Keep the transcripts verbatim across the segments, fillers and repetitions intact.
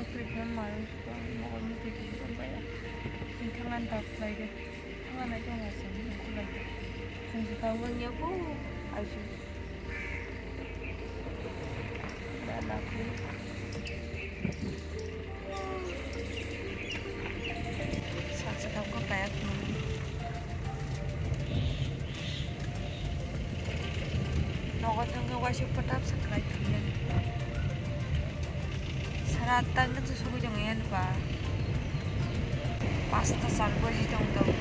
Mukri khe maro sukha, mokol mukri khe sukha baya. Chwng thangna tak khlai de. Thangna nai tongma se, mukri bai. Chwng se tang wngya ko, aisu. Da da khlai. Saksa tang ko kaya khlai. Nogo thangkhe waisa kwtab se khlai thangya. Sara atta wngkhe sogwi tongya ba. Pasta char baji tong tong.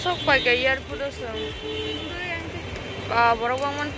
Sok pai khe airport o chwng. Ah, borok bangmani.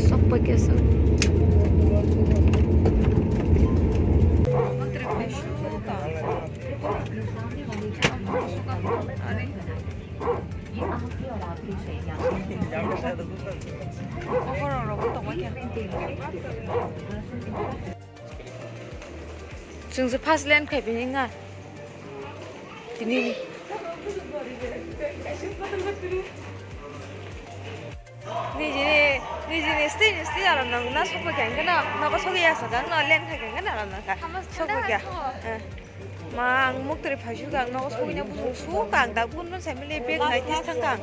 Sok pai khe aswk. Chwng se first line khai phini wngkha. Tini. Nijini, nijini stay, stay aro nang na sokpha khe, hingke na, nogo sogwi ya sakang, no line khai khe, hingke na aro nang kha. Sokpha khe. Eh. Ma, ang muktwrwi phai sukha, ang nogo sogwina buchung sukha, ang tabukno family bag nai tis thangkha ang.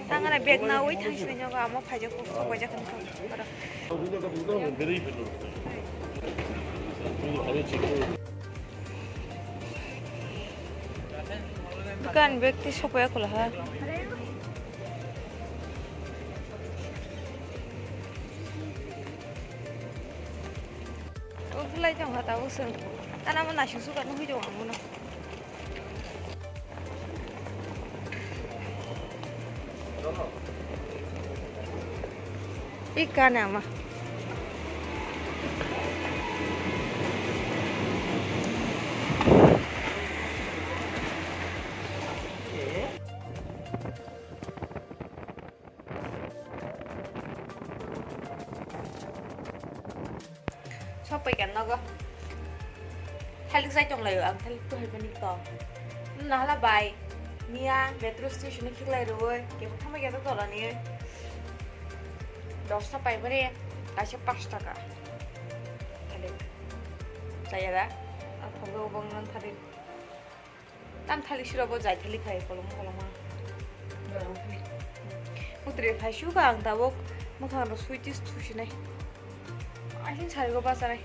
Tangana bag nawi thangsinai nogo, amo phaijak kok sokphaijak kha. Bukan bag ti sokphaijak kha. O bulai tong kha tabuk chwng. Tana mo naising suka nugui tongo ang bono. Ih, kane ama. Sokphaikha nogo. Thalik chai tonglaio, ang thalik tuhaimani kok. Nahala bai, miya metro station-o khiklai rwui, kebo thambai khe tolani. Dosta paimani, kaisa pash taka. Thalik. Chaya da? Ang thokgwi ubang nang thalik. Tam thalik siro bo jai thalik khai kolom koloma. Mutre phai sukha ang tabuk mwkhang rok sui tis thusinai. Asin sari go bacharai.